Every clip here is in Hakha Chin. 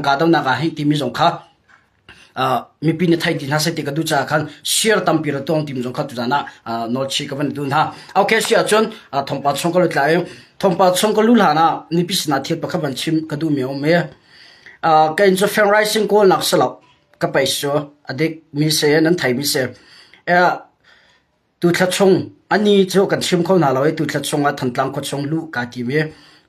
Kahdohnak ah hei timi zong kha mipi nih thei ti hna seh ti ka duh caah khan share tampi ra tuang timi zong kha tuzan ah nawlchih ka van duh hna. Okay si ahcun thawngpang chung ka lut lai i thawngpang chung ka lu hlan ah mipi sinah thil pakhat van chim ka duhmi a um i kei cu feng rising kawlnak si lo ka pei cu a dik mi si nan thei mi si. Tuthla chung ani cu kan chim kho hna lo i tuthla chung ah Thantlang khua chung luh kaa tim i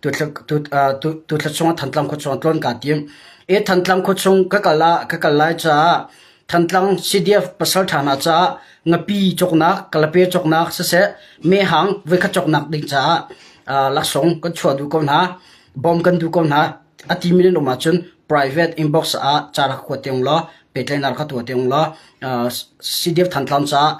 tuthla chung ah Thantlang khua chung tlawn kaa tim. I Thantlang khua chung ka kal ah ka kal lai caah Thantlang CDF pasal ṭha hna caah ngapi cawknak, kalape cawknak siseh mehhang voikhat cawknak ding caah laksawng kan chuah duh ko hna, bawm kan duh ko hna. A timi nan um ahcun private inbox ah ca rak kuat te ung law pehtlaihnak rak tuah te ung law CDF Thantlang caah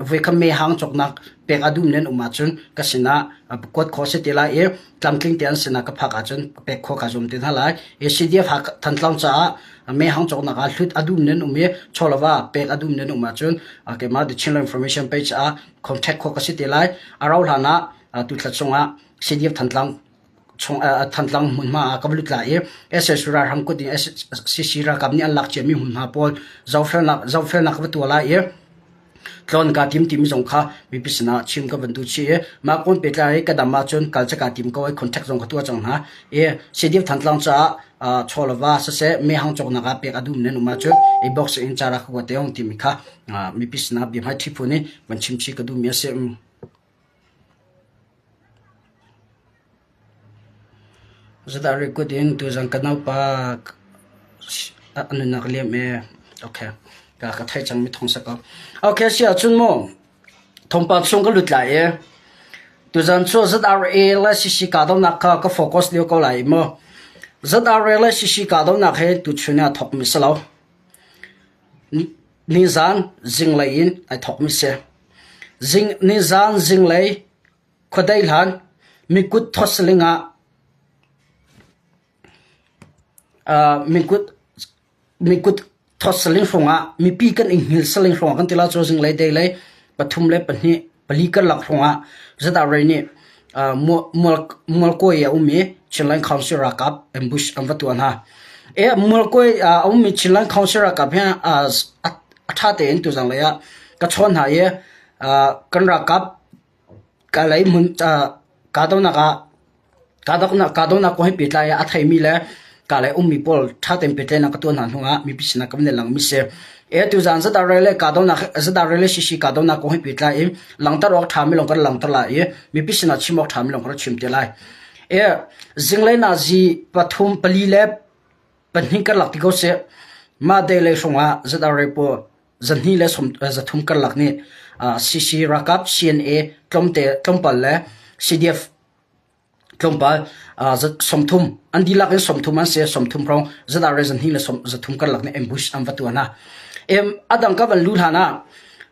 voikhat mehhang cawknak pek a duhmi nan um ahcun ka sinah kuat khawh a si te lai i tlamtling te an sinah ka phak ahcun pek khawh kaa zuam te hna lai. I CDF Thantlang caah mehhang cawknak ah hlut a duhmi nan um i chawlava pek a duhmi nan um ahcun keimah The Chinland Information page ah contact khawh ka si te lai. A rauh hlan ah tuthla chungah CDF Thantlang chung Thantlang hmunhma ah ka va lut lai i SSU ralhrang kut in SCC ralkap nih an lak ciami hmunhma pawl zohfelnak zohfelnak ka va tuah lai i tlawn kaa tim timi zong kha mipi sinah chim ka van duh chih i mah kawn pehtlai i ka dam ahcun kal cu kaa tim ko i contact zong ka tuah cang hna i CDF Thantlang caah chawlava siseh mehhang cawknak ah pek a duhmi nan um ahcun inbox in ca rak ka kuat te ung timi kha mipi sinah biahmai ṭhi phun in van chim chih ka duhmi a si. Zeidah record in tuzan ka naupa a nunnak liam ee. Okay. Ka ka theih cangmi thawng si ko. Okay, si ahcun mu thawngpang chung ka lut lai i tuzan cu ZRA le CC kahdohnak kha ka focus lio ko lai i mu. ZRA le CC kahdohnak hi tuchun ah thawkmi si lo. Nizan zinglei in ai thawkmi si. Zing, nizan zinglei khuadei hlan mikut thawtsaling ah mikut mikut thawtsaling hrawngah mipi kan i hngil saling hrawngah kan ti la cu zinglei dei lei pathum le pahnih pali karlak hrawngah ZRA nih Mualkawi a um i Chinland Council ralkap ambush an va tuah hna. E Mualkawi a ummi Chinland Council ralkap hi a ṭha tein tuzang lei ah ka chawn hna i kan ralkap Kalay hmun kahdohnak ah kahdohnak kong he pehtlai ah a theimi le Kalay ummi pawl ṭha tein pehtlaihnak ka tuah hna hnu ah mipi sinah ka van i langmi si. E tuzaan ZRA le kahdohnak ZRA le CC kahdohnak kong he pehtlai in langhter awk ṭhami lawng kan langhter lai i mipi sinah chim awk ṭhami lawng kan chim te lai. E zinglei nazi pathum pali le pahnih karlak ti ko seh. Mah day lei hrawng ah ZRA pawl zahnih le zathum karlak nih CC ralkap CNA tlawmte tlawmpal le CDF tlawmpal 30 an dihlak in 30 an si 30 hrawng ZRA zahnih le zathum karlak nih ambush an va tuah hna. Em adang ka van lu hlan ah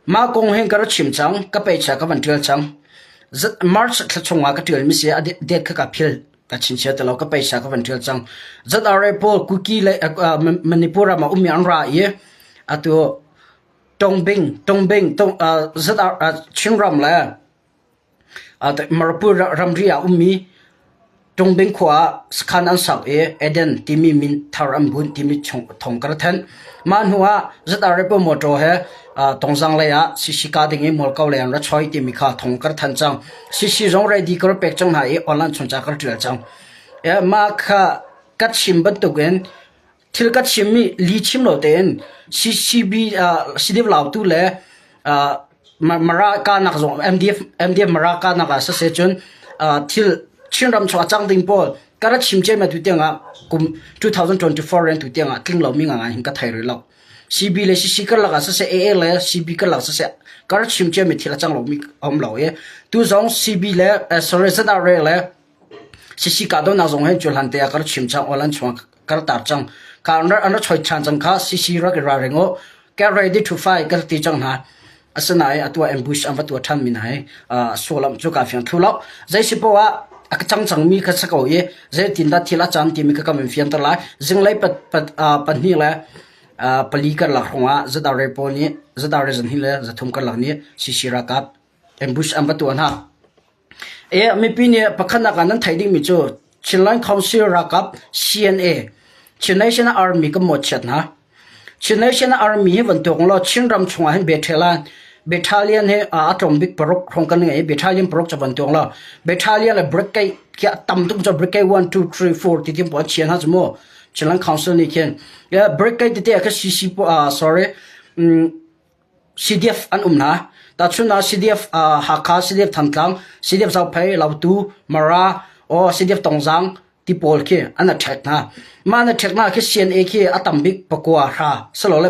mah kong hin ka ra chim cang ka peicha ka van tial cang March thla chungah ka tial mi si a date kha ka phil ka chinchia ti lo ka paisa ka van ṭial cang. ZRA pawl Kuki le Manipur ram ah ummi an ra i atu Tongbing Tongbing Tong ZR Chinram le Marapur ramri ah ummi Tongbing khua ah sakhan an sak i Eden timi min thar an bunh timi thong ka ra thanh. Mah hnu ah ZRA pawl motor he Tongzang lei ah CC ka ding i Mualko lei an ra choi timi kha thong ka ra thanh cang. CC zong ready ka ra pek cang hna i online chung ca ka ra ṭial cang. Mah kha ka chim bantukin thil ka chimmi li chim lo tein CCB CDF Lautu le Mara kanak zong MDF MDF Mara kanak ah siseh cun thil Chinram chung a cang ding pawl ka ra chim ciammam tu tiangah kum 2024 ren tu tiangah tling lomi ngangai hin ka thei rih lo. CB le CC karlak ah siseh AA le CB karlak siseh ka ra chim ciami thil a cang lomi a um lo i tu zong CB le sorry ZRA le CC kahdohnak zong hin cuhlan te ah ka ra chim cang awl an chuang ka ra tar cang ka an ra choi ṭhan cang kha CC rak i ralring u get ready to fight ka ti cang hna asinain atu ah ambush an va tuah ṭhan mi hna hi sullam cu kaa fiang thlu lo zei si poah ah a cang cangmi kha si ko i zeitindah thil a cang timi kha ka min fianter lai zinglei pahnih le pali karlak hrawng ah ZRA pawl nih ZRA zahnih le zathum karlak nih CC ralkap ambush an va tuah hna E mipi nih pakhatnak ah nan theih dingmi cu Chinland Council ralkap CNA. Chin National Army kan mawhchiat hna. Chin National Army hi bantuk law Chinram chungah hin Battalion Battalion hi a tlawm bik paruk hrawng kan ngei i Battalion paruk cu bantuk law Battalion le Brigade khi a tam tuk cu Brigade 1 2 3 4 ti ti pawl an chia hna cu mu. Chinland Council nih khin Brigade tete ah kha CC sorry CDF an um hna. Tahchun ah CDF Hakha, CDF Thantlang, CDF Zophei, Lautu, Mara, or CDF Tongzang ti pawl khi an attack hna. Mah an attack hna khi CNA khi a tam bik pakua hra silole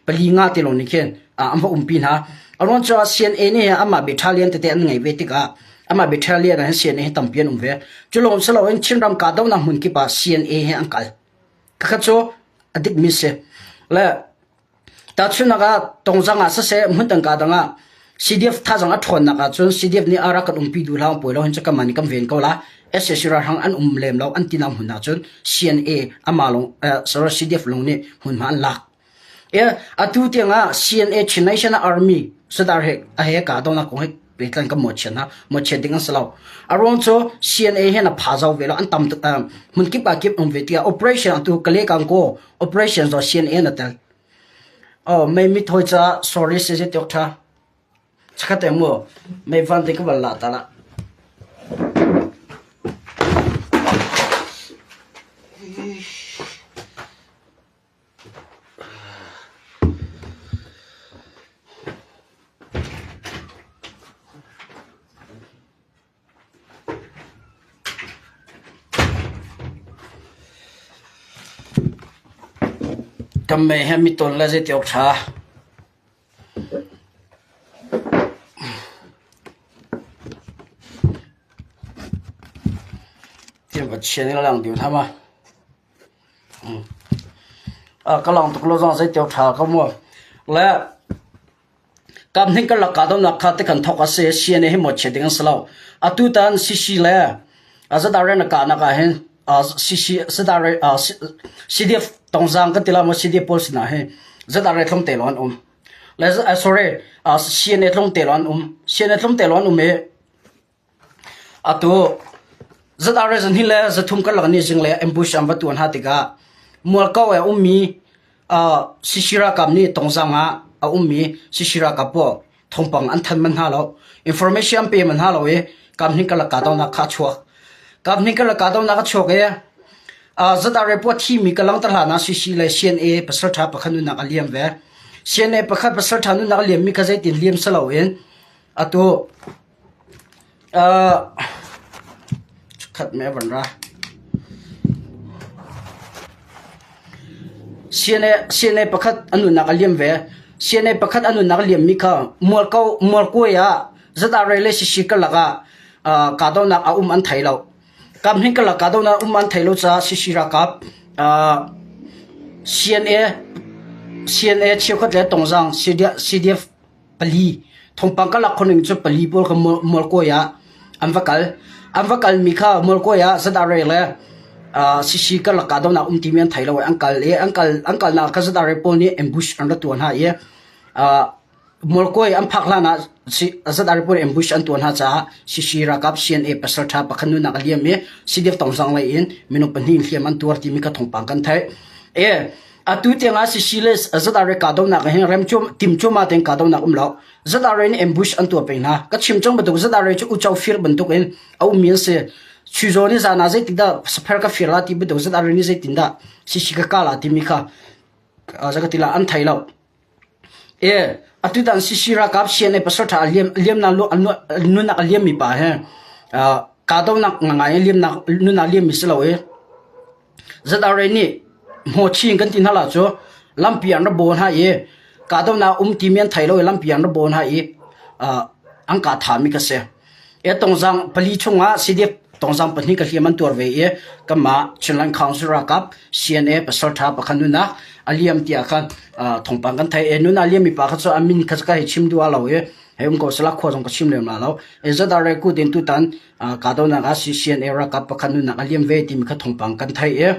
pali nga ti lawng nih khin an va umpi hna. A ruang cu CNA nih amah battalion tete an ngei ve tikah amah battalion ah hin CNA hi tampi an um ve. Cu lawng si loin Chinram kahdohnak hmun kip ah CNA hi an kal. Khakha cu a dikmi si. Le Tahchunhnak ah Tongzang ah siseh hmun tangka dang ah CDF thazaang a ṭhawnnak ahcun CDF nih a rak kan umpi duh hlah pawi lo hin cu kanmah nih kan ven ko la. SAC ralhrang an um lem lo an tinak hmun ahcun CNA amah lawng sorry CDF lawng nih hmunhma an lak. Atu tiang ah CNA Chin National Army sadar he a he kahdohnak kong he pehtlaih kan mawhchiat hna. Mawhchiat ding an si lo. A ruang cu CNA hin a pha zau ve lo an tam tuk hmun kip ah kip um ve tiah operation atu Kale Kangkaw operation zo CNA na tel. Oh, mei mit hoi ca sorry se se tiok tha. Chakhat te mu mei van te ka bal la ta la. Kan mei he mitawn le zeiti awk ṭha. Tiang ka chian in lang dih hna ma. Ka lang tuk lo zong zeiti awk ṭha ko mu. Le Kamhning karlak kahdohnak kha tikhan thawk a si. CNA hi mawhchiat ding an si lo. Atutan CC le ZRA na kahnak ah hin CC ZRA CDF Tongzang kan ti la maw CDF pawl sinah hi ZRA tlawmte lawng an um. Le sorry CNA tlawmte lawng an um. CNA tlawmte lawng an um i Atu ZRA zahnih le zathum karlak ni zing le ambush an va tuah hna tikah Mualko ah a ummi CC ralkap nih Tongzang ah a ummi CC ralkap pawl thawngpang an thanh manh hna lo. Information an pe manh hna lo i kamhnih karlak kahdohnak kha a chuak. Kamhnih karlak kahdohnak a chuak i ZRA pawl thimi ka langhter hlan ah CC le CNA pasal ṭha pakhat nunnak a liam ve. CNA pakhat pasal ṭha nunnak a liammi kha zeitin liam si loin atu Khat me van ra. CNA CNA pakhat an nunnak a liam ve. CNA pakhat an nunnak a liam mi kha mualko mualkuai ah ZRA le CC karlak ah kahdohnak a um an thei lo. Kamhning karlak kahdohnak um an thei lo caah CC ralkap CNA CNA cheukhat le Tongzang CDF pali thawngpang ka lak khawhning cu pali pawl kha mualkawi ah an va kal. An va kalmi kha mualkawi ah ZRA le CC karlak kahdohnak um timi an thei lo i an kal i an kal an kalnak kha ZRA pawl nih ambush an ra tuah hna i mualkawi an phak hlan ah ZRA pawl ambush an tuah hna caah CC ralkap CNA pasal ṭha pakhat nunnak a liam i CDF Tongzang lei in minung pahnih hliam an tuar timi kha thawngpang kan theih. E Atu tiangah CC le ZRA kahdohnak ah hin rem tim cuahmah tein kahdohnak um lo. ZRA nih ambush an tuah peng hna. Ka chim cang bantuk ZRA cu uco fir bantuk in a ummi an si. Chuizaw nih zan ah zeitin dah sapher ka fir la ti bantuk ZRA nih zeitin dah CC ka kah la timi kha zaka ti la an thei lo. E atu tan CC ralkap CNA pasal tha liam liamnak nunnak a liammi pa he kahdohnak ngangai liamnak nunnak liammi si lo i ZRA nih hmawchin kan ti hna la cu lampi an ra baw hna i kahdohnak um timi an thei lo i lampi an ra baw hna i an kah thami ka si. E tongzang pali chungah CDF tongzang pahnih ka hliam an tuar ve i kanmah Chinland Council ralkap CNA pasal ṭha pakhat nunak a liam tiah khan thawngpang kan theih. E nun a liammi pa kha cu a min kha ka hei chim duh lo i hei um ko sala khua zong ka chim lem la lo. E ZRA kut in tutan kahdohnak ah CCNA ralkap pakhat nunnak a liam ve timi kha thawngpang kan theih i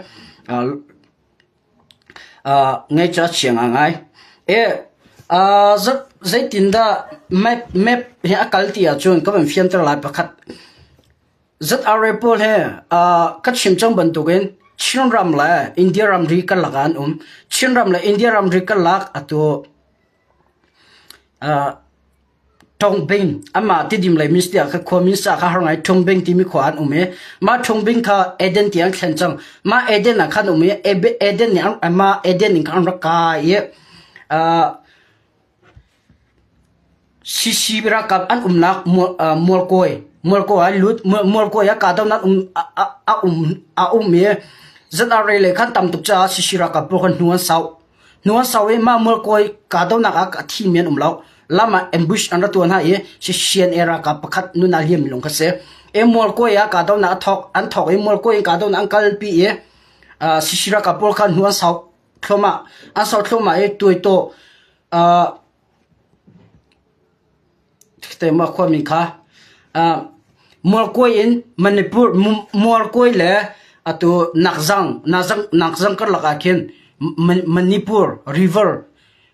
ngaih cu a chia ngaingai. E zeitindah map map hi a kal ti ahcun ka van fianter lai pakhat. ZRA pawl he ka chim cang bantukin. Chinram le India ramri karlak ah an um. Chinram le India ramri karlak atu Tongbing amah Tidim lei min tiah kha khua min sa kha har ngai Tongbing timi khua an um i mah Tongbing kha Eden ti an thlen cang. Mah Eden ah khan um i Eden nih mah Eden in khan an rak kai i CC ralkap an umnak Mualkawi Mualkawi ah lut Mualkawi ah kahdohnak um a um a um i ZRA lei khan tam tuk caah CC ralkap pawl khan hnu an sau. Hnu an sau i mah Mualkawi kahdohnak ah a thimi an um lo. Lam ah ambush an ra tuah hna i CCNA ralkap pakhat nun aa hliammi lawng kha si. I Mualkawi ah kahdohnak a thawk an thawk i Mualkawi in kahdohnak an kalpi i CC ralkap pawl khan hnu an sau thluahmah. An sau thluahmah i tuaitaw Mah khuami kha Mualkawi in Manipur Mualkawi le atu Nakzang Nakzang karlak ah khin Manipur River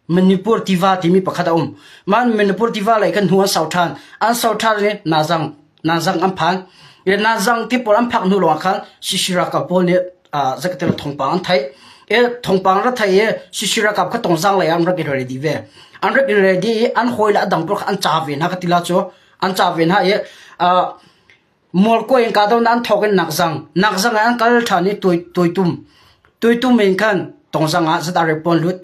Manipur tiva timi pakhat a um. Mah Manipur tiva lei khan hnu an sau ṭhan. An sau ṭhan i Nazang Nazang an phan. I Nazang ti pawl an phak hnu lawngah khan Sisi ralkap pawl nih zeikatil thawngpang an theih. I thawngpang ra theih i Sisi ralkap kha Tongzang lei ah an rak i ready ve. An rak i ready i an hawi le a dang pawl kha an ca ve hna ka ti la cu. An ca ve hna i Mualkuai in kahdohnak an thawk in Nakzang Nakzang ah an kal ṭhan i Tuaitum Tuaitum in khan Tongzang ah ZRA pawl an lut.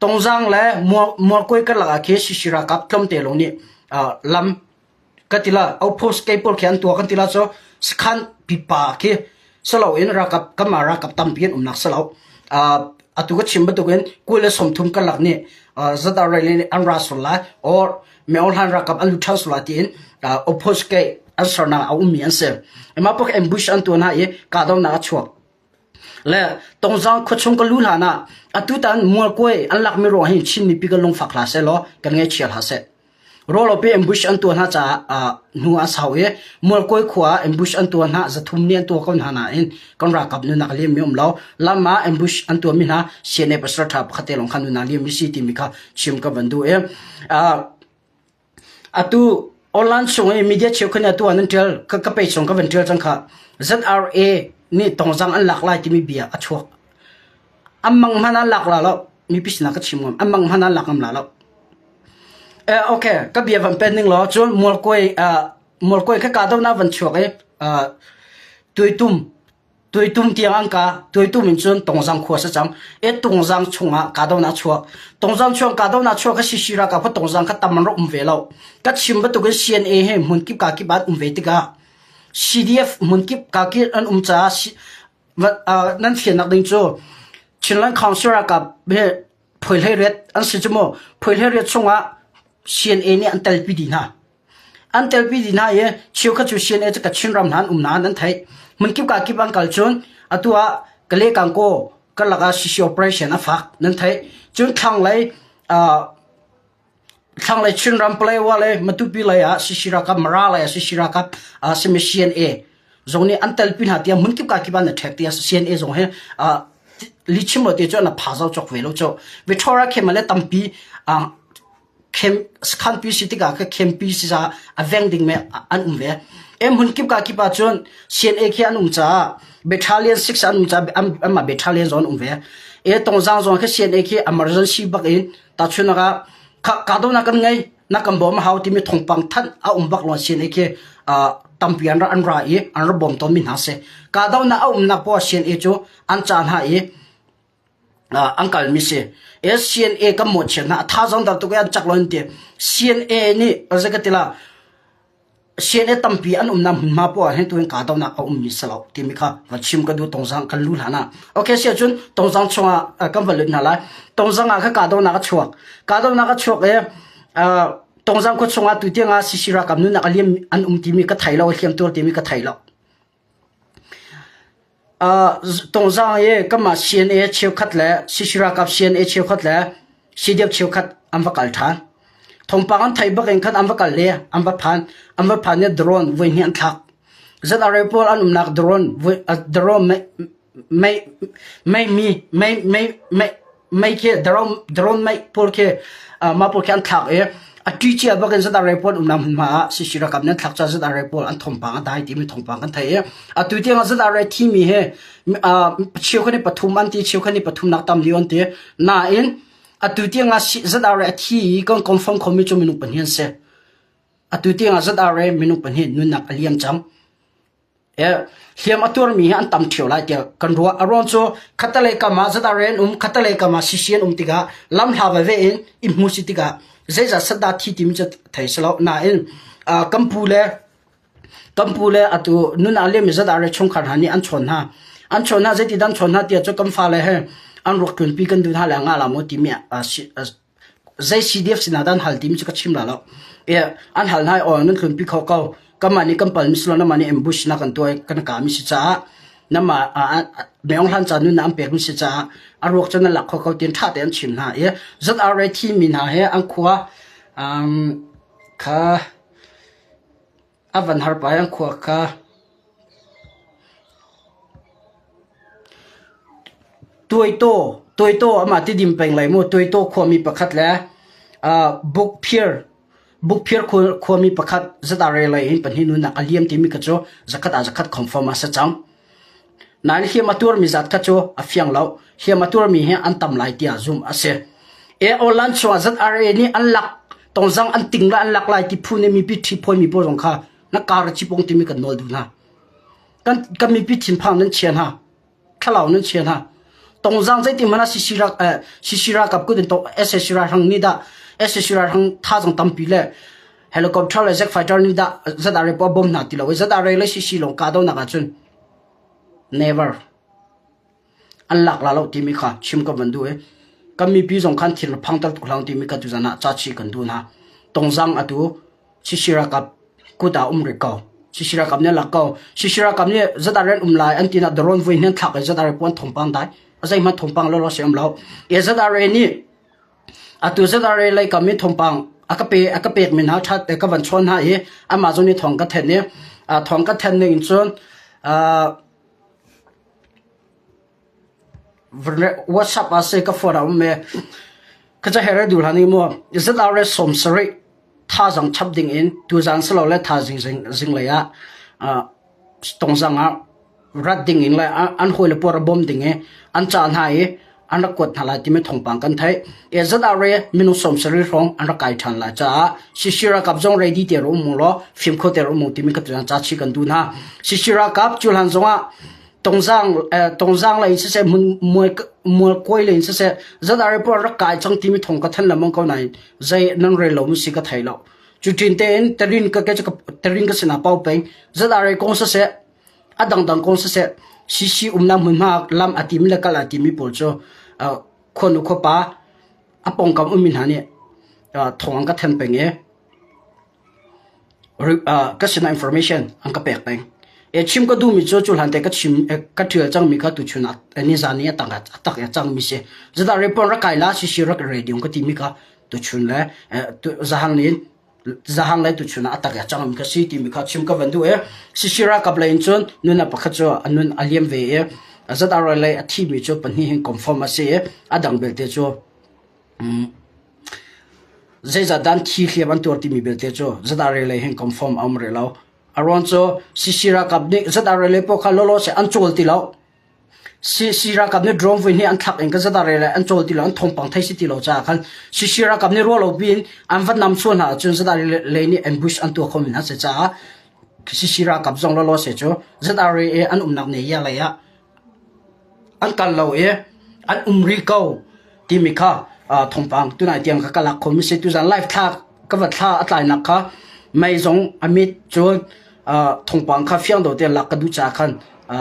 Tongzang le Mualkuai karlak ah khi Sisi ralkap tlawmte lawng nih lam ka ti la outpost kei pawl khi an tuah kan ti la cu sakhan pipa khi salo in ralkap kanmah ralkap tampi an umnak salo atu ka chim bantukin 20 le 30 karlak nih ZRA nih an ra sul lai or Myohlan ralkap an lut ṭhan sul lai tiin outpost kei an sernak a ummi an si. Mah pak ambush an tuah hna i kahdohnak a chuak. Le Tongzang khuachung ka lu hlan ah atutan Mualkuai an lakmi ruang hin Chin mipi kan lungfak hlah seh law kan ngaihchia hlah seh. Rawlopi ambush an tuah hna caah hnu a sau i Mualkuai khua ah ambush an tuah hna zathum nih an tuah ko hna nain kan ralkap nunak liammi um lo. Lam ah ambush an tuahmi hna CNA pasal ṭha pakhat te lawng kha nunak liammi si timi kha chim ka van duh i Atu online chung i media cheukhat nih atu ah nan ṭial ka, ka page zong ka van ṭial cang kha. ZRA nih tongzang an lak lai timi bia a chuak. An mang hmanh an lak la lo. Mipi sinah ka chim ngam. An mang hmanh an lak ngam la lo. Eh, okay, ka bia van pen ning law cun mualkuai uh, mualkuai kha kahdohnak van chuak i uh, tuitum Tuitum tiang an ka. Tuitum in cun Tongzang khua si cang. E Tongzang chungah kahdohnak a chuak. Tongzang chung kahdohnak chuak kha CC ralkap kha Tongzang kha tam an rak um ve lo. Ka chim bantukin CNA he hmun kip ka kip ah an um ve tikah CDF hmun kip ka kip an um caah nan fiannak ding cu Chinland Council ralkap he phuihlei riat an si cu mu. Phuihlei riat chungah CNA nih an telpi dih hna. An telpi dih hna i cheukhat cu CNA cu Kachin ram hna an um nain an theih. Hmunkip ka kip an kal cun atu ah Kale Kangkaw karlak ah CC operation a fak nan theih. Cun thlanglei uh, thlanglei Chinram Palawa le Matupi lei ah CC ralkap Mara lei ah CC ralkap uh, simi CNA zong nih an telpi hna tiah hmunkip ka kip an ṭhek tiah CNA zong hi uh, lichim lo te cu an pha zau cawk ve lo cu. Victoria khem le tampi uh, sakhanpi si tikah kha khempi si caah a veng ding me an um ve. Em hun kip ka kip ah cun CNA khi an um caah battalion 6 an um caah anmah battalion zong an um ve. E tongzang zong khi CNA khi emergency bak in tahchunak ah kahdohnak kan ngei na kan bawm a hau timi thawngpang thanh a um bak lo CNA khi tampi an ra an ra i an ra bawm tawnmi hna si. Kahdohnak a umnak poah CNA cu an ca hna i an kalmi si. CNA kan mawhchiat hna a thazaang dar tuk i an cak lo an ti. CNA nih zei ka ti la CNA tampi an umnak hmunhma poah ah hin tuhin kahdohnak a ummi si lo timi kha va chim ka duh tongzang kan lu hlan ah. Okay si ahcun tongzang chungah kan va lut hna lai. Tongzang ah kha kahdohnak a chuak. Kahdohnak a chuak i tongzang khua chungah tu tiang ah CC ralkap nunnak a liam an um timi ka thei lo, hliam tuar timi ka thei lo. Tongzaang i kanmah CNA cheukhat le CC ralkap CNA cheukhat le CDF cheukhat an va kal ṭhan. Thawngpang an theih bak in khan an va kal i an va phan. An va phan i drone voihnih an thlak. ZRA pawl an umnak drone drone mei mei mi mei mei mei mei khi drone drone mei pawl khi mah pawl khi an thlak i. A ṭi cia bak in ZRA pawl umnak hmunhma ah CC ralkap nih an thlak caah ZRA pawl an thawngpang a dai timi thawngpang kan theih i atu tiang ah ZRA thimi hi cheukhat nih pathum an ti cheukhat nih pathumnak tam deuh an ti. Nain atu tiang ah ZRA a thi i kan confirm khomi cu minung pahnih an si. Atu tiang ah ZRA minung pahnih nunnak a liam cang. Hliam a tuarmi hi an tam ṭheo lai tiah kan ruah. A ruang cu khattelei kam ah ZRA an um, khattelei kam ah CC an um tikah lamhla veve in i hmu si tikah zeizat set dah thi timi cu thei si lo. Nain kan pu le kan pu le atu nun ah liammi ZRA chungkhar hna nih an chawn hna. An chawn hna zeiti dah an chawn hna tiah cu kan fale he an ruak tlunpi kan duh hna le ngah la maw timi zei CDF sinah dah an hal timi cu ka chim la lo. An hal hna i aw nan tlunpi kho ko. Kanmah nih kan palmi si lo namah nih ambush na kan tuah i kan kami si caah namah meong hlan ca nun na an pekmi si caah a ruak cu nan lak kho ko tiin ṭha tein an chim hna i ZRA thimi hna he an khua kha A van har pah i an khua kha Tuaitaw, Tuaitaw amah Tidim peng lei mu Tuaitaw khuami pakhat le uh, Bukphir, Bukphir khuami pakhat ZRA lei in pahnih nunak a liam timi kha cu zakhat ah zakhat confirm a si cang. Nain hliam a tuarmi zat kha cu a fiang lo. Hliam a tuarmi hi an tam lai tiah zumh a si. Airline chungah ZRA nih an lak tongzang an ting lai an lak lai ti phu nih mipi ṭhiphuaimi pawl zong kha na kar a cipong timi kan nawl duh hna. Kan, kan mipi thinphang nan chia hna. Thlalau nan chia hna. Tongzang zeiti hmanh ah CC rak eh, CC ralkap kut in to SAC ralhrang nih dah SAC ralhrang thazang tampi le helicopter le jet fighter nih dah ZRA pawl bom hna ti lo i ZRA le CC lawng kahdohnak ahcun never an lak la lo timi kha chim ka van duh i kan mipi zong khan thil phang tal tuk hlang timi kha tuzan ah ca chi kan duh hna. Tongzang atu CC ralkap kut ah um rih ko. CC ralkap nih lak ko. CC ralkap nih ZRA um lai an ti na drone vui hnen thlak i ZRA puan thawngpang dai. A zeihmanh thawngpang lo lo si um lo. I ZRA nih Atu ZRA lei kam i thawngpang a ka pe a ka pekmi hna ṭhat ka van chawn hna i amah zong nih thawng ka thenh i thawng ka thenh ning cun WhatsApp ah seh ka phone ah um i ka ca he duh hlah ning mu ZRA 70 thazaang chap ding in tuzaan silole thaizing zinglei ah tongzang ah rat ding in le an hawile pawl rak bawm ding i an cah hna i an rak kuat hna lai timi thawngpang kan theih. ZRA minung 70 hrawng an rak kai ṭhan lai caah CC ralkap zong ready te um mu law fimkhur te um mu timi ka ca chi kan duh hna. CC ralkap cu hlan zongah tongzang tongzang lei in siseh mual kuai lei in siseh ZRA pawl rak kai cang timi thawng ka than lengmang ko nain zei nan rel lo mu si ka thei lo. Cu ṭin tein tarin ka tarin ka sinah pau peng ZRA kong siseh A dangdang kong siseh CC umnak hmunhma lam a timi le kal a timi pawl cu khuanu khuapa a pawngkam ummi hna nih thawng an ka thanh peng i ka sinah information an ka pek peng. E chim ka duhmi cu cu hlan te ka chim ka ṭial cangmi kha tuchun ah nizan i a tak a tak i a cangmi si. Zedah report rak kai la CC rak radio ka timi kha tuchun le zahang in Zahang le tuchun ah a tak i a cangmi ka si timi kha chim ka van duh i Sisi ralkap lei in cun nuna pakhat cu a nun a liam ve i ZRA lei a thimi cu pahnih hin confirm a si i a dang belte cu zeizat dan thi hliam an tuar timi belte cu ZRA lei hin confirm a um rih lo. A ruang cu CC ralkap nih ZRA lei pawl kha lawlaw se an cawl ti lo. CC ralkap nih drone vui hnih an thlak in ka zata le an cawl ti lo an thawngpang thei si ti lo caah khan CC ralkap nih ruah lo piin an va nam sual hna ahcun zata le nih ambush an tuah kho men hna si caah CC ralkap zong lawlaw se cu ZRA an umnak ne ya lei ah an kal lo i an um rih ko timi kha thawngpang tunai tiang kha ka lak khomi si tuzan live thla ka va thla a tlainak kha mei zong a mit cun thawngpang kha fiang do te lak ka duh caah khan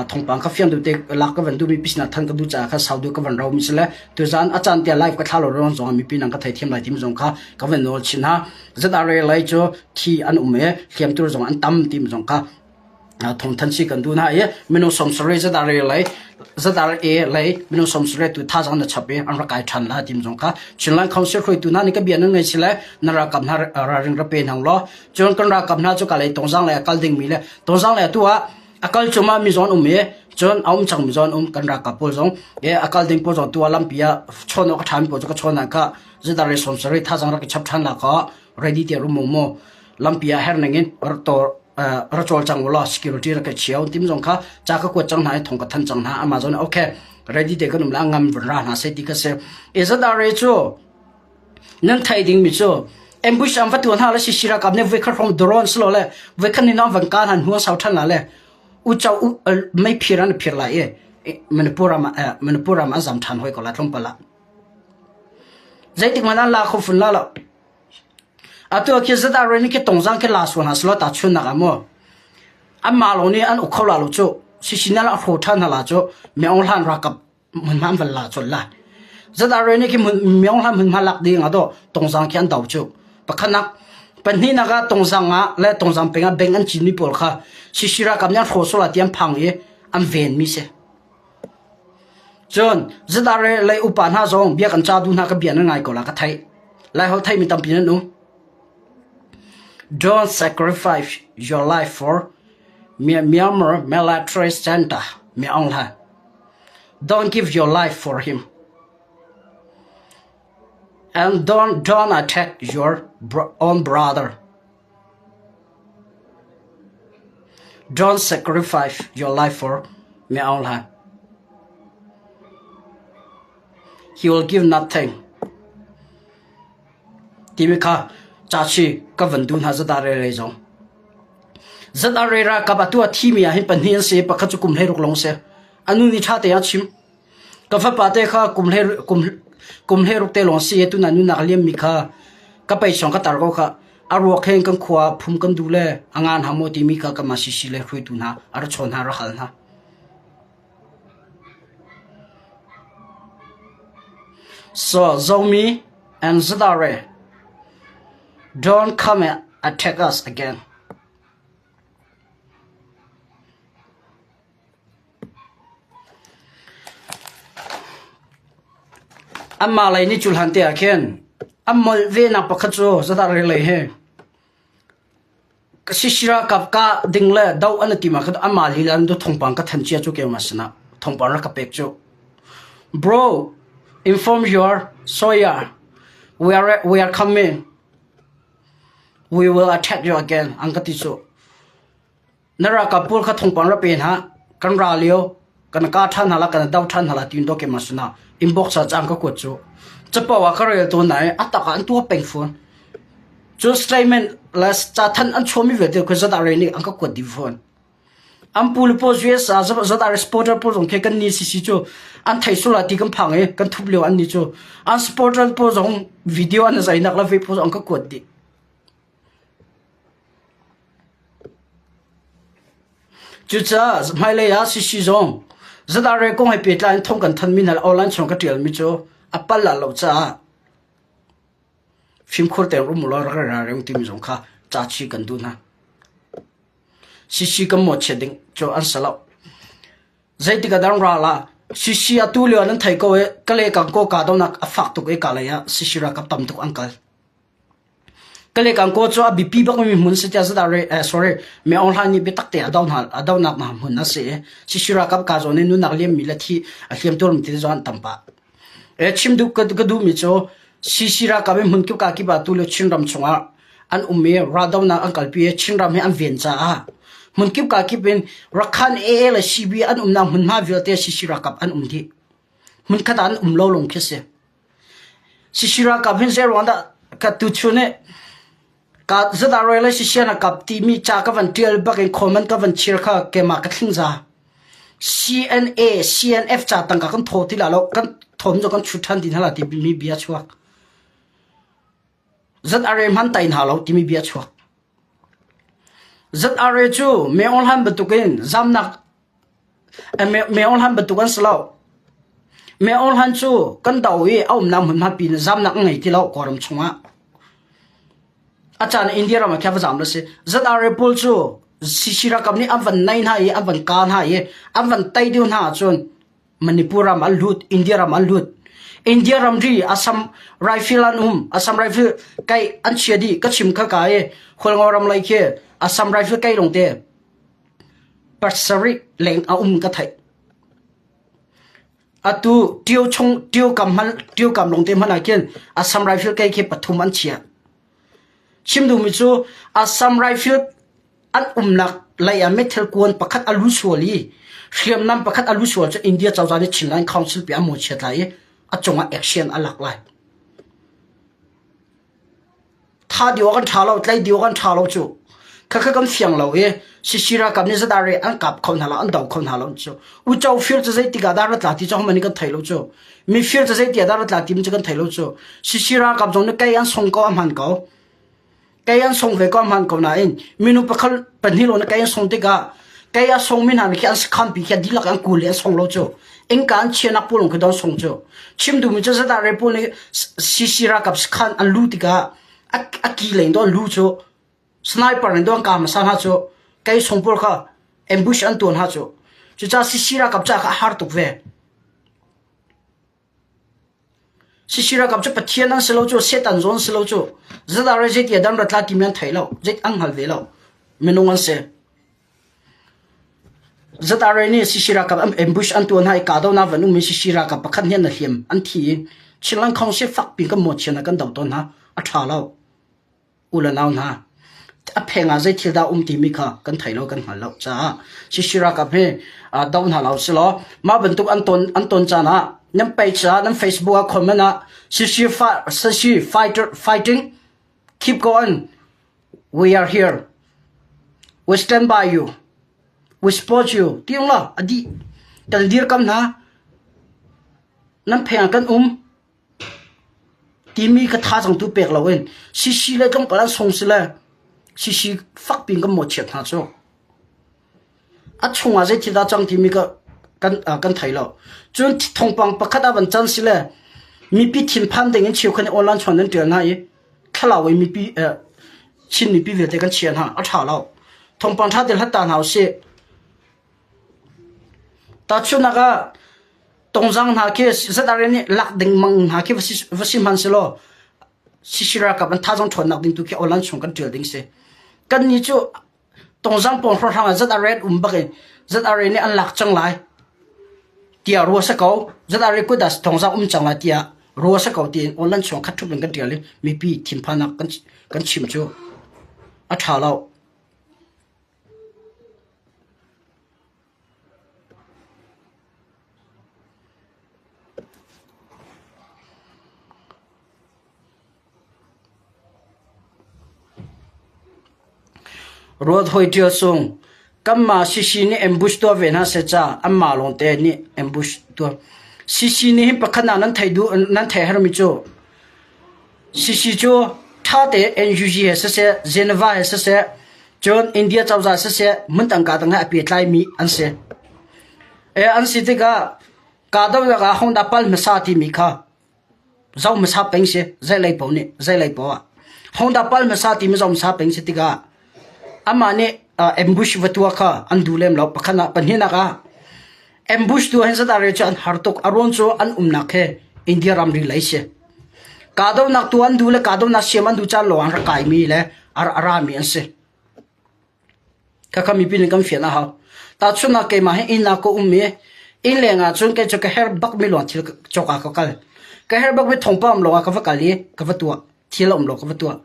thawngpang kha fiang do te lak ka van duhmi pisna than ka duh caah kha sau deuh ka van rau mi si le tuzan a caan tia live ka thla lo ron zong mipi nang ka theithiam lai timi zong kha ka van nawl chin ha ZRA lei cu thi an um e hliamtur zong an tam timi zong kha thawngthan si kan duh hna i minung 70 ZRA lei ZRA lei minung 70 tu thazang na chap i an rak kai ṭhan la tim zong kha Chinland Council hruaitu hna nih ka bia nan ngei si le na ralkap hna ralring ra pe hna law cun kan ralkap hna cu ka lei tongzang lei a kal dingmi le tongzang lei tu ah a kal cuma mi zawn um i cun a um cang mi zawn um kan ralkap pawl zong e a kal ding pawl zong tu ah lampi ah chawn awk a ṭhami pawl cu ka chawn kha ZRA 70 thazang rak i chap ṭhan la ka. Ready te rum mu lampi ah her ning in to ra chawl cang ulaw security ra ka chiao tim zong kha cha ka kuat cang hna i thong ka than cang hna Amazon okay ready te kan um la ngam ra hna se ti ka se izadare cu nan thai ding mi cu ambush am va tu hna le sisira kam ne voi khat hrom drone slo le voi khat ni nam van ka han huang sau than la le u chau u mei phir an phir lai e Manipur ram Manipur ram an zam than hoi ko la tlong pala zeitik man an la kho fun la lo Atu khi ZRA nih khi tongzang khi la sual hna selaw tahchunhnak ah maw anmah lawng nih an uk kho la lo cu sisinal a hro ṭhan hna la cu Myaung Hlan ralkap hmunhma an van la colh la. ZRA nih khi Myaung Hlan hmunhma lak ding ah dawh tongzang khi an do cu. Pakhatnak pahnihnak ah tongzang ah le tongzang peng ah bank an cinmi pawl kha sisi ralkap nih an hro sual la ti an phang i an venmi si. Cun ZRA lei upa hna zong bia kan ca duh hna ka bia nan ngai ko la ka theih. Laiholh theimi tampi nan um. Don't sacrifice your life for Myanmar military center Myaung Hla. Don't give your life for him. And don't, don't attack your own brother. Don't sacrifice your life for Myaung Hla. He will give nothing. Timi kha cachi ka van duh hna zat are lei zong. Zat are ralkap atu a thimi ah hin pahnih an si pakhat cu kum 16 lawng si. Anu nih ṭha te a chim. Ka fapa te kha kum hlei kum kum 16 te lawng si tuna nunak liammi kha ka pei song ka tar ko kha a ruak hen kan khua phum kan duh le a ngan ha maw timi kha ka sisi le hruaitu hna a ra chawn hna ra hal hna. So Zomi and Zadare don't come and attack us again. Anmah lei nih cu hlan te ah khin an molh venak pakhat cu zadah relei hi Sisira kap kah ding le doh an i tim ah khan anmah lila in thawngpang ka thanh cia cu keimah sinah thawngpang rak ka pek cu. Bro, inform your Sawyer we are we are coming. We will attack you again an ka ti cu. Na ralkap pawl kha thawngpang rak pe hna. Kan ra lio, kan ka ṭhan hna la, kan do ṭhan hna la tiin dawke ma sinah inbox ah caan ka kuat cu. Capo ah ka rel tawn nain a tak ah an tuah peng fawn. Cu statement le cathanh an chuahmi vialte kha zat ah nih an ka kuat dih fawn. An pu le pawl US ah zat ah supporter pawl zong khi kan ni sisi cu an thei sul ah ti kan phang i kan thup lio an ni cu an supporter pawl zong video an zainak le ve pawl zong an ka kuat dih. Cucaah hmailei ah CC zong ZRA kong he pehtlai in thong kan thanmi hna le online chung ka ṭialmi cu a pal lo caah fimkhur tein um ulaw rak i ralring timi zong kha ca chih kan duh hna. CC kan mawhchiat ding cu an si lo. Zeitik ah dah ral ah CC atu lio nan thei ko i Kale Kangkaw kahdohnak a fak tuk i Kalay ah CC ralkap tam tuk an kal. Kalekangkaw cu a biapi bakmi hmun si tiah zadah re eh, sorry Me Aung Hlaing nih biatak te a do hna a donak hna hmun a si i Sisi ralkap ka zawn i nunnak liammi le thi a hliam tuarmi ti zong an tam pah. E chim duh ka, ka duhmi cu CC ralkap i hmun kip ka kip ah tu le Chinram chungah an um i raldonak an kalpi i Chinram hi an ven caah hmun kip ka kip in Rakhan AA le CB an umnak hmunhma vialte CC ralkap an um dih. Hmun khat ah an um lo lung khi si. Sisi ralkap hin zei ruang dah ka tuchun i ka zadah roi le sisian a kap timi ca ka van ṭial bak in comment ka van chir kha keimah ka thling za. CNA, CNF ca tangka kan thaw ti la lo, kan thawm cu kan chut ṭhan ti hna la timi bia chuak. ZRA hman tai hna lo timi bia chuak. ZRA cu Me Aung Hlaing bantukin zamnak Me Aung Hlaing bantuk an si lo. Me Aung Hlaing cu kan do i a umnak hmunhma pin zamnak a ngei ti lo Kawlram chungah. A caan India ram ah khin va zam la si. ZRA pawl cu CC ralkap nih an van nai hna i an van ka hna i an van tei deuh hna ahcun Manipur ram an lut, India ram an lut. India ramri Assam Rifle an um. Assam Rifle kai an chia dih ka chim kha ka i Hualngo ram lei khi Assam Rifle kai lawng te pasarih leng a um ka theih. Atu Tio chung Tio kam hman Tio kam lawng te hman ah khin Assam Rifle kai khi pathum an chia. Chim duhmi cu Assam Rifle an umnak lei ah meithal kuan pakhat a lu sual i hriamnam pakhat a lu sual cu India cozah nih Chinland Council pi a mawchiat lai i a cungah action a lak lai. Tha dio kan ṭha lo, tlai dio kan ṭha lo cu. Khakha kan fiang lo i Sisi ralkap nih zadar i an kap kho hna lo, an do kho hna lo cu. Uco fir cu zeitik ah dah ra tla ti cu hohmanh nih kan thei lo cu. Mi fir cu zeiti ah dah ra tla ti cu kan thei lo cu. Sisi ralkap zong nih kei an sung ko a hman ko. Kei an sung ve ko a hman ko nain minu pakhat pahnih lo nih kei an sung tikah kei a sungmi hna nih khi an sakhan pi khi dihlak an kul i an sung lo cu. Innka an chianak pawl khi don sung cu. Chim duhmi cu zadar re pawl nih CC ralkap sakhan an lu tikah a ki leng do an lu cu sniper in do an kah hmasa hna cu kei sung pawl kha ambush an tuan hna cu. Cucaah CC ralkap caah kha a har tuk ve. CC ralkap cu Pathian an si lo cu, Satan zawn si lo cu. Zadar re zeiti adam ratla timi an thei lo. Zeit an hngal ve lo. Minung an si. ZRA nih CC ralkap an ambush an tuah hna i kahdohnak van ummi CC ralkap pakhat nih an hliam an thi i Chinland Council fakpi kan mawhchiat ah kan doh tawn hna. A ṭha lo. U le nau hna, a pheng ah zei thil dah um timi kha kan thei lo kan hngal lo caah CC ralkap hi doh hna lo silaw mah bantuk an ton an ton caan ah nan page ah nan Facebook ah comment ah CC CC fighter fighting keep going We are here. We stand by you. We support you. Ti la a dih. Kan dirkam hna. Nan pheng kan um. Timi ka tha tu pek lo in sisi le tlawmpal an sung si le sisi fak pin kan mawchiat hna cu. A chungah zei thil dah cang timi ka kan kan thei lo. Cun thawngpang pakhat ah van can si le mipi thinphan ding in cheukhat nih online chuan nan ṭial hna i thlarau in mipi Chin mipi vialte kan chia hna a ṭha lo. Thawngpang ṭha te hlat ta hna usih. Tahchunhnak ah tongzang hna khi ZRA nih lak ding mang hna khi va si hman selaw CC ralkap an thazang ṭhawnnak ding tu khi online chung kan ṭial ding si. Kan nih cu Tongzang pawng hrawnghrang ah ZRA an um bak i ZRA nih an lak cang lai tiah rua si ko. ZRA kut ah tongzang um cang lai tiah rua si ko tiin online chung khat ṭhup in kan ṭial i mipi thinphannak kan kan chim cu a ṭha lo. Ruat hawi ṭial sung, kanmah CC nih ambush tuah ve hna seh ca anmah lawngte nih ambush tuah. CC nih hin pakhat nak nan theih duh nan theih hermi cu CC cu ṭhate NUG he siseh, Geneva he siseh, cun India cozah siseh, hmun tangka dang he a pehtlaimi an si. E an si tikah kahdohnak ah Honda pal hmasa timi kha Zo hmasa peng si zeilei paoh nih zeilei paoh ah Honda pal hmasa timi zo hmasa peng si tikah amah nih ambush va tuah kha an duh lem lo pakhat ah pahnihnak ah ambush tu hin zadar cu an har tuk a ruang cu an umnak he India ramri lei si kahdohnak tu an duh le kahdohnak siam an duh caan lawng an rak kaimi le a rami an si Khakha mipi nih kan fian a hau. Tahchunhnak keimah hi inn ah ka um i inn leng ah cun kei cu ka herh bakmi lawng thil cawk ah ka kal. Ka herh bakmi thawngpang um lawngah ka va kal i ka va tuah. Thil a um lo ka va tuah.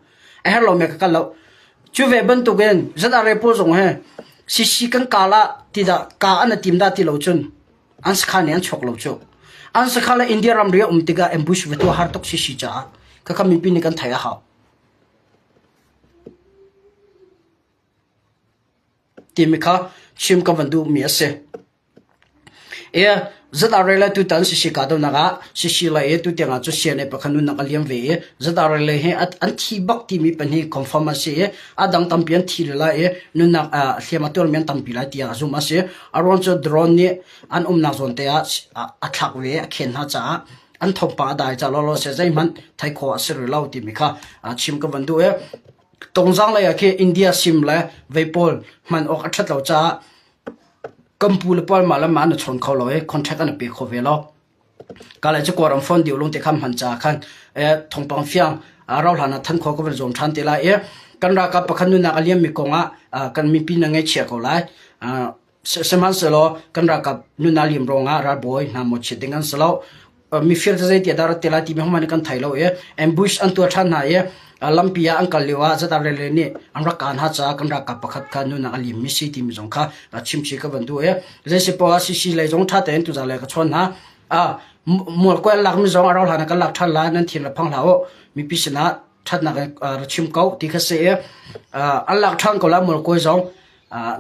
A herh lomi ka kal lo. Cu ve bantukin ZRA pawl zong he CC kan kaal ah ti dah ka an i tim dah ti lo cun an sakhan nih an chuak lo cu. An sakhan le India ramri a um tikah ambush va tuah har tuk CC caah khakha mipi nih kan theih a hau. Timi kha chim ka van duhmi a si. E ZRA le tutan CC kahdohnak ah CC lei i tutiang ah cu CNA pakhat nunnak a liam ve i ZRA lei hi an thi bak timi pahnih confirm a si i a dang tampi an thi lai i nunnak hliam a tuarmi an tampi lai tiah zumh a si. A ruang cu drone nih an umnak zawn te ah a thlak ve a khen hna caah an thawngpang a dai ca lawlaw seh zeihmanh theih khawh a si rih lo timi kha chim ka van duh i Tongzang lei ah khi India sim le vei pawl hman awk a ṭhat lo caah kan pu le pawl mah le mah an i chawn kho lo i contract an i pe kho ve lo. Ka le cu Kawlram phone dih lung te kha hman caah khan thawngpang fiang rau hlan ah than khawh ka van zuam ṭhan te lai i kan ralkap pakhat nunnak a liammi kong ah kan mipi na ngaihchia ko lai. Sihmanhsehlaw kan ralkap nunnak liam ruangah ralbawi hna mawhchiat ding an si lo. Mifir cu zeiti dah rat te lai timi hohmanh nih kan thei lo i ambush an tuah ṭhan hna i lampi ah an kal lio ah ZRA nih an rak kah hna caah kan ralkap pakhat kha nunak a limmi si timi zong kha chimchih ka van duh i zeisi poah CC lei zong ṭha tein tuzaan lei ka chawn hna. Mualkuai an lakmi zong a rauh hlan ah kan lak ṭhan lai nan thin le phang hlah u mipi sinah ṭhatnak in ra chim ko ti kha si i an lak ṭhan ko lai mualkuai zong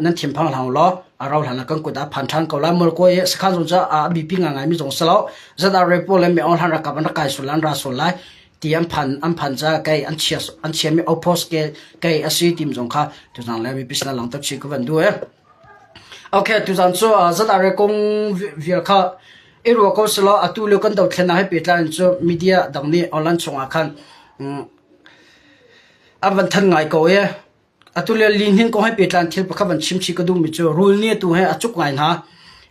nan thinphang hlah law a rau hlan ah kan kut ah phan ṭhan ko lai. Mualkawi i sakhan zung cu a biapi ngaingai mi zong si lo. ZRA pawl le Myo Hlan ralkap an rak kai sual lai, an ra sual lai ti an phan an phan ca kei an chia an chiami outpost ke kei a si tim zong kha tuzang le mipi sinah langter chih ka van duh e. Okay, tuzan cu ZRA kong vial kha i ruah ko selaw atu lio kan dothlennak he pehtlai in cu media dang nih online chungah khan an van than ngai ko e. Atu le lihnin kong he pehtlai thil pakhat van chim chih ka duhmi cu rul nih atu he a cuk ngai hna.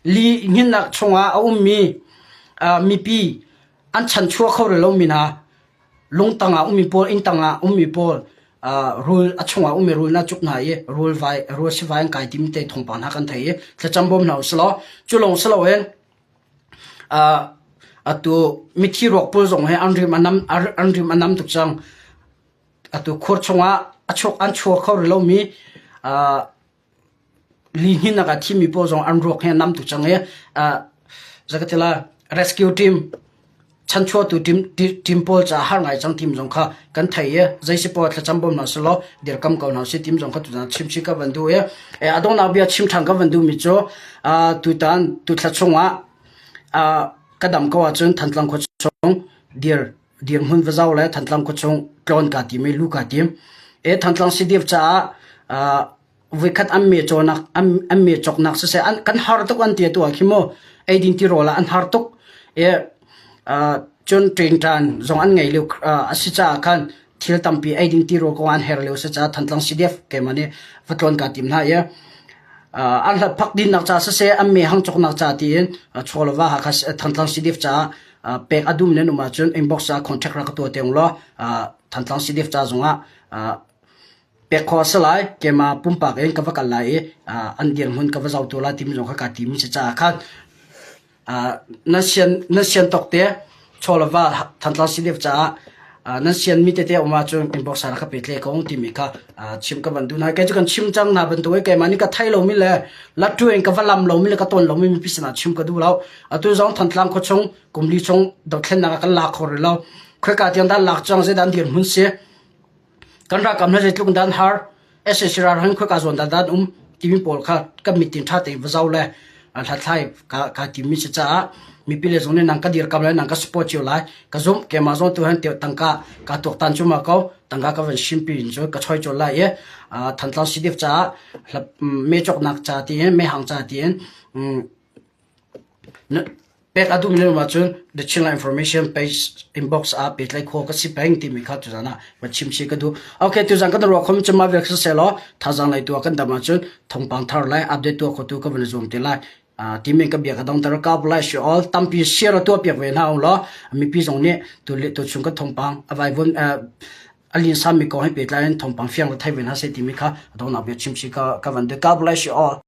Lihninnak chungah a ummi mipi an chanchuah kho rih lomi hna lungtang ah ummi pawl, inn tang ah ummi pawl rul a chungah ummi rul na cuk hna i rul vai rul sivai an kai timi te thawngpang hna kan thei i thlacam bawm hna usih law cu lawng si loin atu mithi ruak pawl zong he an rim a nam an rim a nam tuk cang. Atu khur chungah a chuak an chuak kho rih lomi lihnin a thimi pawl zong an ruak hi a nam tuk cang i zakatila rescue team chanchuahtu team team pawl caah har ngai cang team zong kha kan thei i zeisi pawl thlacam bawm hna selaw dirkam ko hna si team zong kha tutan chimchi ka van duh i a donghnak bia chim ṭhan ka van duhmi cu tutan tuthla chungah ka dam ko ahcun Thantlang khua chung dir dirhmun va zoh le Thantlang khuachung tlawn kaa tim i lu kaa tim. E Thantlang CDF caah voikhat an me cawnak an me cawknak siseh an kan har tuk an ti atu ah khi mu eidin tirawl ah an har tuk e cun ṭingṭan zong an ngei lio a si caah khan thil tampi eiding tirawl kong an her lio si caah Thantlang CDF keimah nih va tlawn kaa tim hna i an hlat phak dinnak ca siseh an me hang cawknak ca tiin Chawlava Hakha Thantlang CDF caah pek a dum nan um ahcun inbox ah contact rak ka tuah te law Thantlang CDF ca zongah pek khawh a si lai. Keimah pumpak in ka va kal lai i an dirhmun ka va zoh tu lai timi zong kha kaa timi si caah khan nan sian nan sian tawk te chawlava Thantlang CDF caah nan sian mi tete um ahcun inbox ah rak ka pe tle ko timi kha chim ka van duh hna. Kei cu kan chim cang hna bantuk in keimah nih ka thei lomi le lattu in ka va lam lomi le ka ton lomi mipi sinah chim ka duh lo. Atu zong Thantlang khuachung kumli chung dothlennak ah kan lak kho rih lo. Khoika tiang dah lak cang zeidah an dirhmun si? Kan ralkap hna zeitluk dah an har? SAC ralrin khoika zawn dah an um timi pawl kha kan mitin ṭha tein va zoh le hlathlai ka ka timmi si caah mipi le zong nih nang ka dirkam le nang ka support cio lai ka zumh keimah zong tu han tangka ka tuaktan cu ma ko tangka ka van simpi in cu ka choi chol lai i Thantlang CDF caah me cawknak ca tiin me hang ca tiin Pek a duhmi nan um ahcun The Chinland Information page inbox ah pehtlaih khawh ka si peng timi kha tuzan ah va chim chih ka duh. Okay, tuzan kan ruah khom cu mah vial siseh law thazaang lei tu ah kan dam ahcun thawngpang thar le update tuah khotu ka van i zuam te lai. Uh, timi ka bia ka dongter ka bless you all tampi share tuah piak ve hna u law mipi zong nih tu le tu chung ka thawngpang a vaivun uh, a lin sami kong he pehtlai in thawngpang fiang le thei ve hna seh timi kha dongnak bia chim chih ka ka van duh. God bless you all.